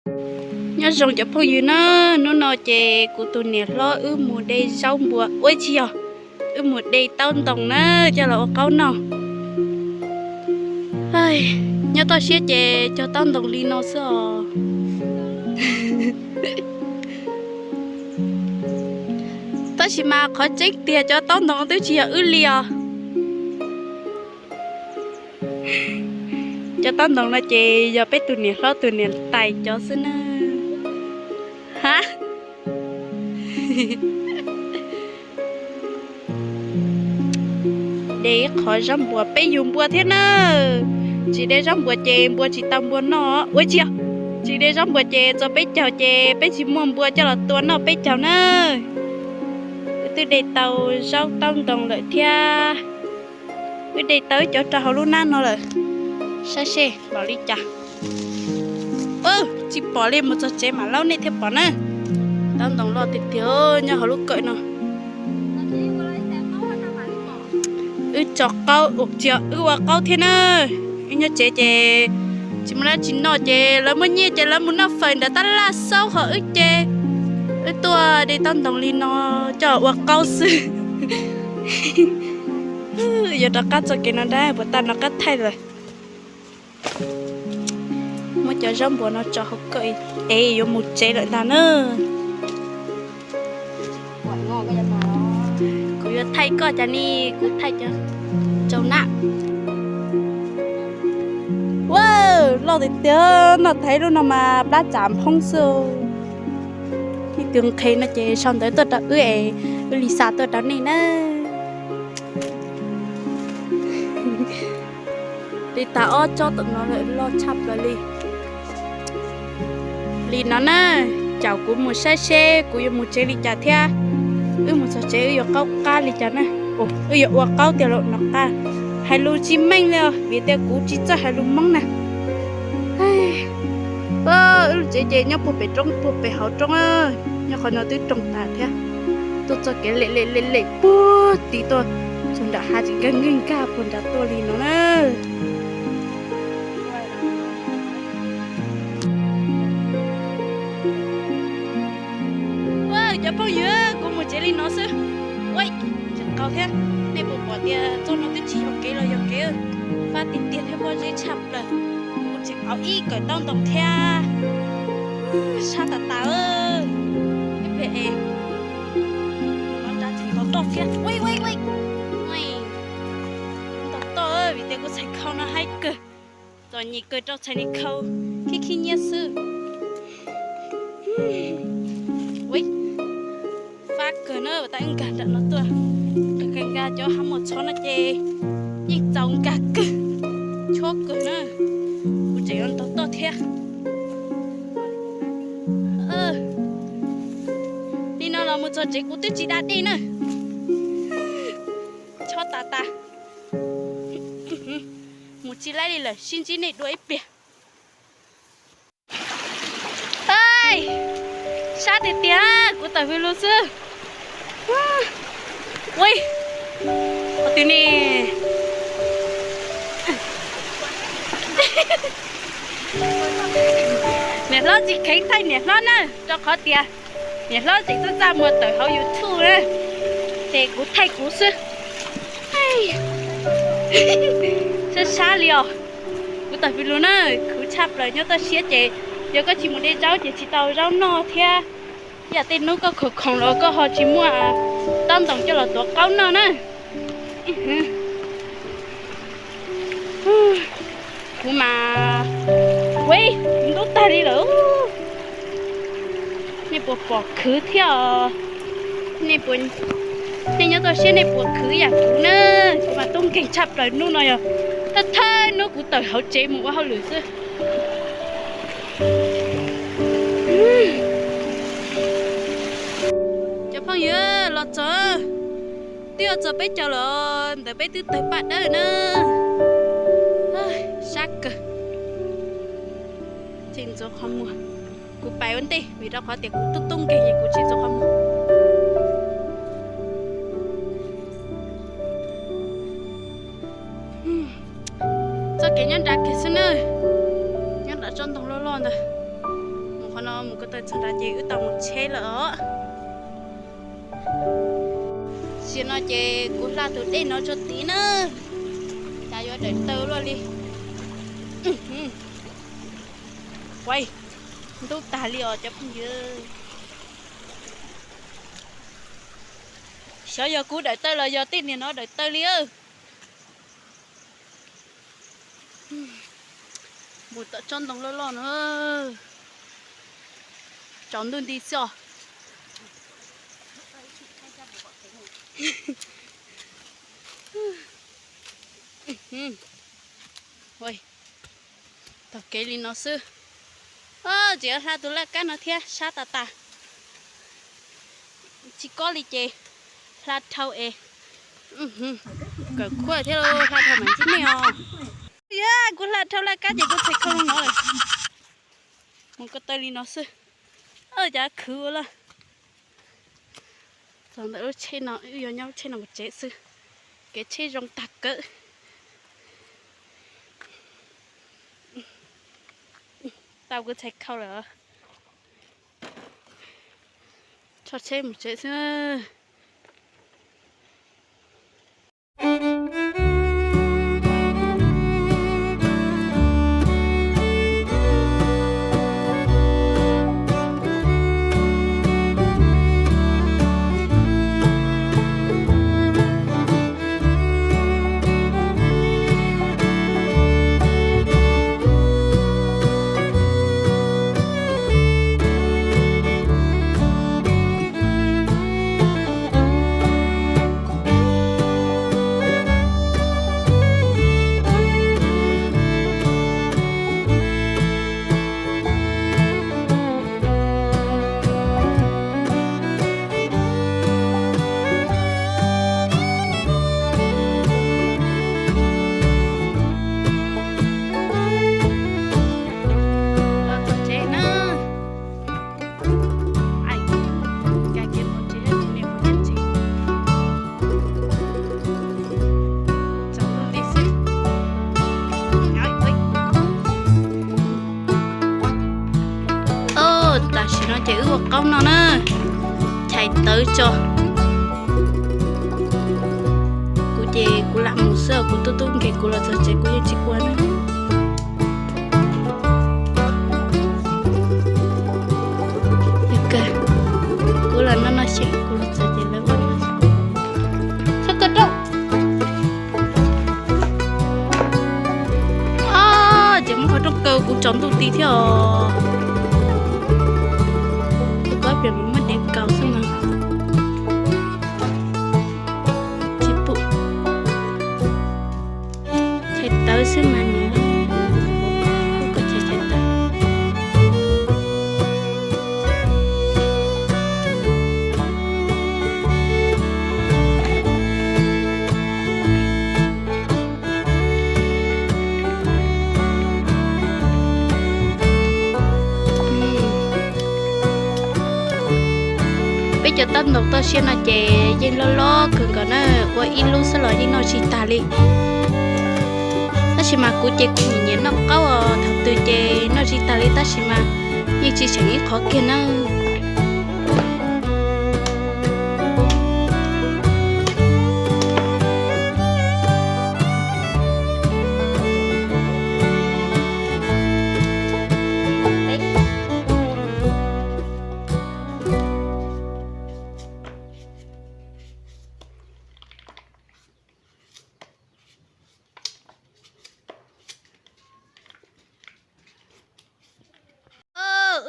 Nyob zoo cov phooj ywg na, hnub no ces kuv tus niam hlob wb mus de zaub npua, ua tsis yog, wb mus de taub ntoos na, coj los ua qaub noj. Nyob toj siab ces cog taub ntoos li no xwb os. Tab sis mas qhov tseeb tiag cov taub ntoos twb tsis yog wb li os. Cov taub ntoos no ces yog peb tus niam hlob tus niam tais cov xwb na. Ha, de ib qho zaub npua, peb yug npua thiab na. Tsis de zaub npua ces npua tsis tau npua noj, ua tsis yog, tsis de zaub npua ces txog peb caug ces peb tsis muaj npua coj los tua noj peb caug na. Wb twb de tau zaub taub ntoos lawm thiab. Wb de tau ib cov rau hauv lub hnab no lawm, saib seb npaum li cas. Tsis pom li, mus txog tsev mam laub nej thiaj pom na. Taub ntoos loj tiag tiag nyob hauv lub kawm no. Wb tso qaub, tsis yog, wb ua qaub thiab na. Wb nyob tsev ces tsis muaj dab tsi noj ces lawv muaj nyiaj ces lawv mus noj fawm nram tab laj xaub, ho wb ces wb tuaj de taub ntoos li no coj ua qaub xwb. Yuav rov qab txoj kev no dab puas tag no qab thaij lawm. Muab cov zaub npua no tso hauv kawm es yuav mus tsev lawm ntag na. Kuv yuav thaij koj cas ni, kuv thaij cov tsaus na. Ua, loj tiag tiag, noj tag ib lub no mas plab tsam phoob xwb. Ib tug nqhis no ces sau ntawv tuaj rau wb es wb li xa tuaj rau nej na. Li tag ob tsob tom no lawm, loj tshaj plaws li. Li no na, caum kuv mus saib seb kuv yuav mus tsev li cas thiab. Wb mus txog tsev wb yuav qaub qab li cas na. Wb yuav ua qaub tiag los no qab. Hais lus tsis meej li os, vim tias kuv tsis txawj hais lus Hmoob na. Wb lub tsev ces nyob puag pem roob, puag pem hauv roob, nyob qhov no twb rooj tas thiab. Tuaj txoj kev lem lem lem lem puag tid tuaj, txog nram hav tseem nkag nkag nkag puag nrad tuaj li no na. Cov phooj ywg, kuv mus tsev li no xwb. Ua, tseem qau thiab. Nej puas pom tias txoj no twb tsis yog kev los yog kev, fab tiag tiag thiab pob zeb tshaj plaws. Kuv tseem qau ib kawm taub ntoos thiab. Sab tas tas. Ib pliag es no nrad tseem ntaus toj thiab. Ua, ua, ua, ntaus toj vim tias kuv txhais khau no haib kawg. Txom nyem kawg rau txhais niag khau khib khib nyiab xwb. Ua, fab kawg na, ua tas wb nkag nram no tuaj. Nkag nkag nkag cov hav mos txhov no ces yeej txaus nkag kawg, chob kawg na. Kuv tseem yuav ntaus toj thiab. Li no los mus txog tsev kuv twb tsis da dej na. Chob tas tas. Mus tsis laib li lawm, sib ntsib nej dua ib pliag. Sab tiag tiag, kuv tawm hws lus xwb. Ui, qhov twg ne? Niam hlob tsis kheev thaij niam hlob na, rau qhov tias niam hlob tseem txaj txaj muag tawm hauv YouTube na, ces kuv thaij kuv xwb. Sab sab li os. Kuv tawm hws lus na, khwv tshaj plaws nyob toj siab ces yog koj tsis mus de zaub ces tsis tau zaub noj thiab. Yam tej hnub koj khoom khoom los koj ho tsis muaj taub ntoos coj los tuav qaub noj na. Kuv mas, ui, ntub tag li lawm. Nej puas pom khwv thiab os? Nej nyob toj siab nej puas khwv yam kuv na? Kuv mas tub nkeeg tshaj plaws hnub no yog thawj thawj hnub kuv tawm hauv tsev mus ua hauj lwm xwb. Cov phooj ywg los txog, twb yuav txog peb caug lawm, ntawm peb twb tawg paj dawb na. Sab kawg. Tsis ntxuav qhov muag, kuv pais ua ntej vim rau qhov tias kuv tub tub nkeeg es kuv tsis ntxuav qhov muag. Txoj kev nyob nrad kiag xwb na, nyob nram tsob ntoo loj loj ntawd. No mus ko taw txog nrad ces wb tau mus tsheb lawm os. Tam sim no ces kuv hla tus dej no rau tid na, cas yuav dawm taw luaj li. Ua, ntub tag li os cov phooj ywg. Xyov yog kuv dawm taw los yog tej niag no dawm taw li. Mus tom tsob ntoo loj loj no, tsaus ntuj nti xwb os. Taug kev li no xwb. Tseem hla tus laj kab no thiab, sab tas tas. Tsis kob li ces hla dhau es kawm khuaj thiab, hla dhau mam ntsib nej os. Kuv hla dhau laj kab ces kuv txhais khau no lawm. Mus ko taw li no xwb. Cas khwv ua luaj. Txog ntawm lub tsheb no, wb yuav nyob lub tsheb no mus tsev xwb. Kev tsheb zoo tag kawg. Tau kuv txhais khau lawm. Tso tsheb mus tsev xwb. Tam sim no ces wb ua qaub no na, chais tawv tso. Kuv ces kuv lam mus xwb, kuv tub tub nkeeg kuv los txog tsev kuv yeej tsis ua na. Kuv los noj noj xyeem, kuv los txog ces lawv ua no. Txhob kaw rooj. Ces muab qhov rooj kaw kuv tsaus ntuj ti thiab os. Tus kob plias mus muab dev kaus xwb mas tsis pum. Chais tawv xwb mas niam, koj chais chais tawv. Peb cov tab ntoos toj siab no ces yeej loj loj kawg nkaus na, ua ib lub xwb los yeej noj tsis tag li. Tab sis mas kuv ces kuv nyiam nyiam noj qaub os, thaum twg ces noj tsis tag li tab sis mas yeej tsis seem ib qhov kiag na.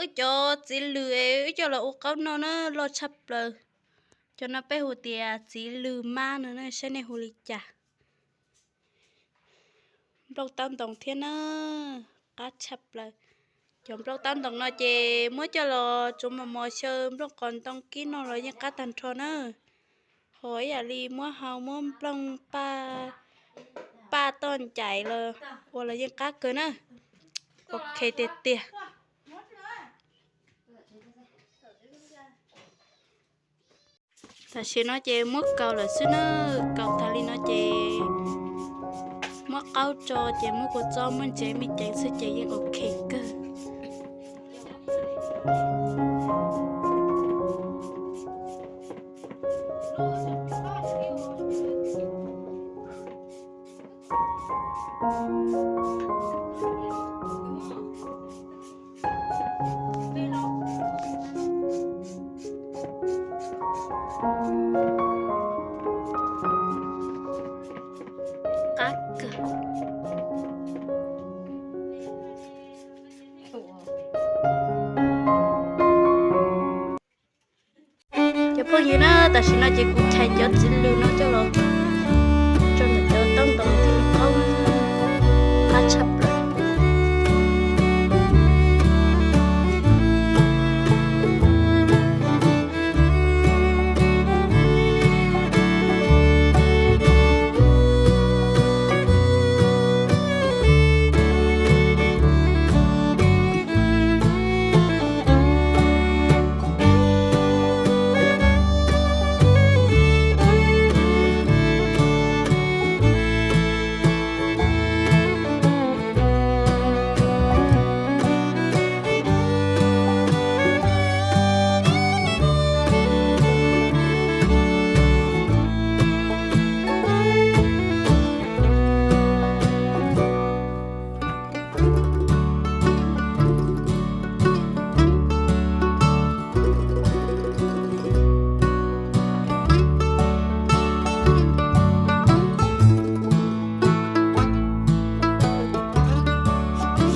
Wb cov txiv lws es wb coj los ua qaub noj na, loj tshaj plaws. Cov no peb hu tias txiv lws mab no na, saib nej hu li cas. Nplooj taub ntoos thiab na, qab tshaj plaws. Cov nplooj taub ntoos no ces muab coj los tsuav mos mos xyaw nplooj qos ntoo kib noj los yeej qab tag nrho na. Ho ib yam li muab hau muab nplooj paj, paj toj ncaim los ua los yeej qab kawg na. Ok tiag tiag. Tam sim no ces muab kaus lawm xwb na, kaus tag li no ces muab qaub tso ces muab kua txob muab ntsev me ceev xwb ces yeej ok kawg. Qab kawg. Cov phooj ywg na, tam sim no ces kuv chais cov txiv lws no coj los tso ntawm cov taub ntoos thiaj li qaub, qab tshaj plaws.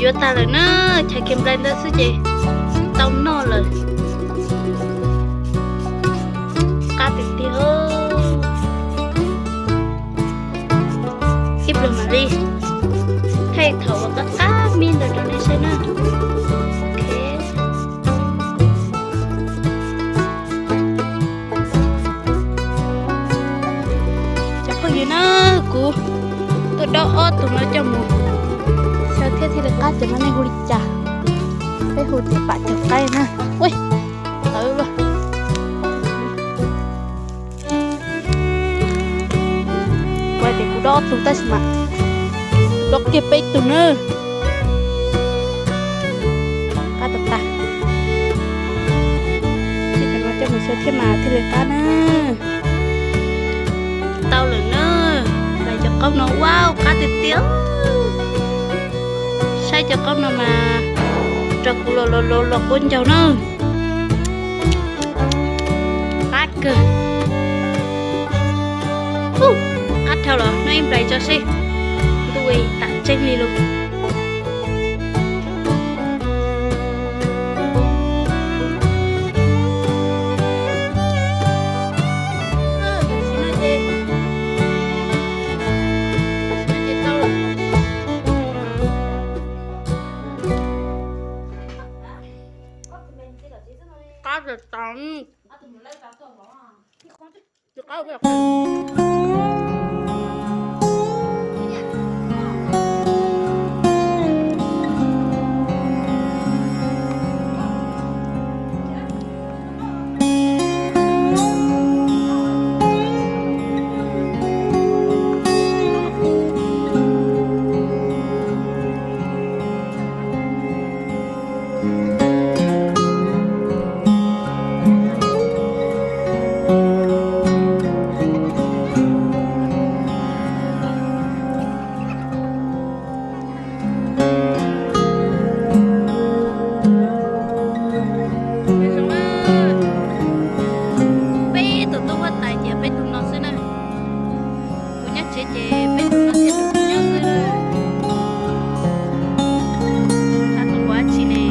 Yuav tag lawm na, chais kiag nplai ntawd xwb ces tau noj lawm. Qab tiag tiag. Ib pliag mam li thaij thaum uas qab qab me ntawd rau nej saib na. Ok. Cov phooj ywg na, kuv tuaj dob ob tug no coj mus xyaw thiab thiaj li qab cov no nej hu li cas? Peb hu tias pam cog qaib na. Ui, tawv lawm. Kuv hais tias kuv dob ob tug tab sis mas dob kiag peb tug na. Qab tag tag. Coj no coj mus xyaw thiab mas thiaj li qab na. Tau lawm na, lawv cov qaub no, wow, qab tiag tiag. Saib cov qaub no mas rau kuv los los los los quav ncaug na. Qab kawg. Ub, qab dhau los noj ib nplais tso seb. Ntuj, tam tseeb li lus. Qab tas tas. Peb tus tub huab tais ces peb tug no xwb na. Kuv nyob tsev ces peb tug no thiaj li nyob xwb. Tab tom ua dab tsi ne?